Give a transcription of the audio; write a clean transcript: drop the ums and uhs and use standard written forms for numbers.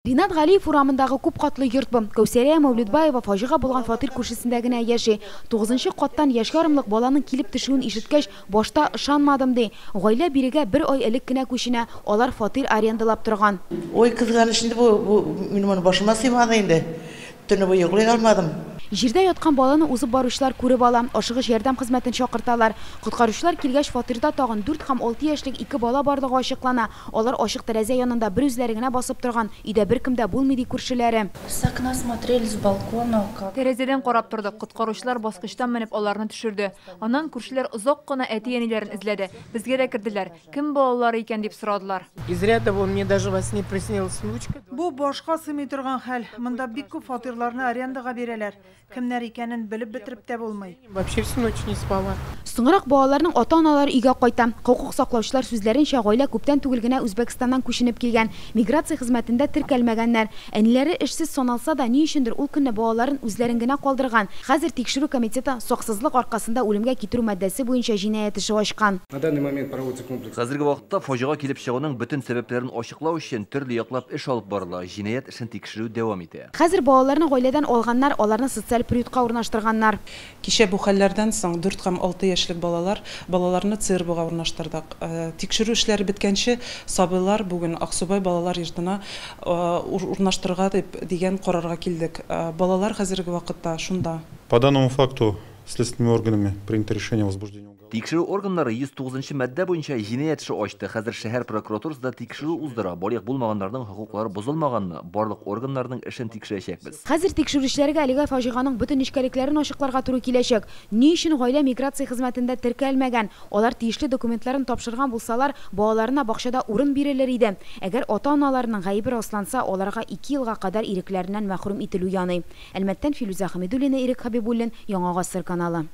Ринат Галиев урамындагы күп катлы йорт бу. Кәүсәрия Мәүлетбаева фаҗига булган фатир күршесендә генә яши. 9нчы каттан яшь ярымлык баланың килеп төшүен ишеткәч, башта ышанмадым, ди. Гаилә бирегә бер ай элек кенә күченә, алар фатир арендалап торган. Ой, кызганыч инде бу, бу минем моны башыма сыймады инде. Төне буе йоклый алмадым. Җирдә яткан баланы узып баручылар күреп ала, ашыгыч ярдәм хезмәтен чакырталар. Коткаручылар килгәч, фатирда тагын 4 һәм 6 яшьлек ике бала барлыгы ачыклана. Алар ачык тәрәзә янында бер үзләре генә басып торган, өйдә беркем дә булмый, ди күршеләре. С окна смотрели, с балкона, как. Тәрәзәдән карап тордык, коткаручылар баскычтан менеп аларны төшерде. Аннан күршеләр озак кына әти-әниләрен эзләде. Безгә дә керделәр. Кем балалары икән дип сорадылар. Из ряда вон мне даже во сне приснилась внучка. Бу башка сыймый торган хәл. Монда бик күп фатирларны арендага бирәләр. Кемнәр икәнен белеп бетереп тә булмый. Вообще всю ночь не спала. Соңрак балаларның ата-аналары өйгә кайта. Хокук саклаучылар сүзләренчә, гаилә күптән түгел генә Үзбәкстаннан күченеп килгән. Миграция хезмәтендә теркәлмәгәннәр. Әниләре эшсез саналса да, ни өчендер ул көнне балаларын үзләрен генә калдырган. Хәзер тикшерү комитеты саксызлык аркасында үлемгә китерү маддәсе буенча җинаять эше ачкан. На данный момент проводится комплекс. Хәзерге вакытта фаҗига килеп чыгуның бөтен сәбәпләрен ачыклау өчен төрле яклап эш алып барыла, җинаять эшен тикшерү дәвам итә. Хәзер балаларны гаиләдән алганнар, аларны социаль приютка урнаштырганнар. Кичә бу хәлләрдән соң 4 һәм 6 яшьлек балалар балаларны ЦРБга урнаштырдык. Тикшерү эшләре беткәнче сабыйлар бүген Аксубай балалар йортына урнаштырырга дип дигән карарга килдек. Балалар хәзерге вакытта шунда. По данному факту следственными органами принято решение о возбуждении уголовного. Тикшерү органнары 109 маддә буенча җинаять эше ачты. Хәзер шәһәр прокуратурасы да тикшерү уздыра. Балигъ булмаганнарның хокуклары бозылмаганмы? Барлык органнарның эшен тикшерәчәкбез. Хәзер тикшерүчеләргә әлеге фаҗиганың бөтен нечкәлекләрен ачыкларга туры киләчәк. Ни өчен гаилә миграция хезмәтендә теркәлмәгән? Алар тиешле документларын тапшырган булсалар, балаларына бакчада урын бирелер иде. Әгәр ата-аналарының гаебе расланса, аларга 2 елга кадәр ирекләреннән мәхрүм ителү яный. Әлмәттән Филүзә Хәмидуллина, Ирек Хәбибуллин, Яңа Гасыр каналы.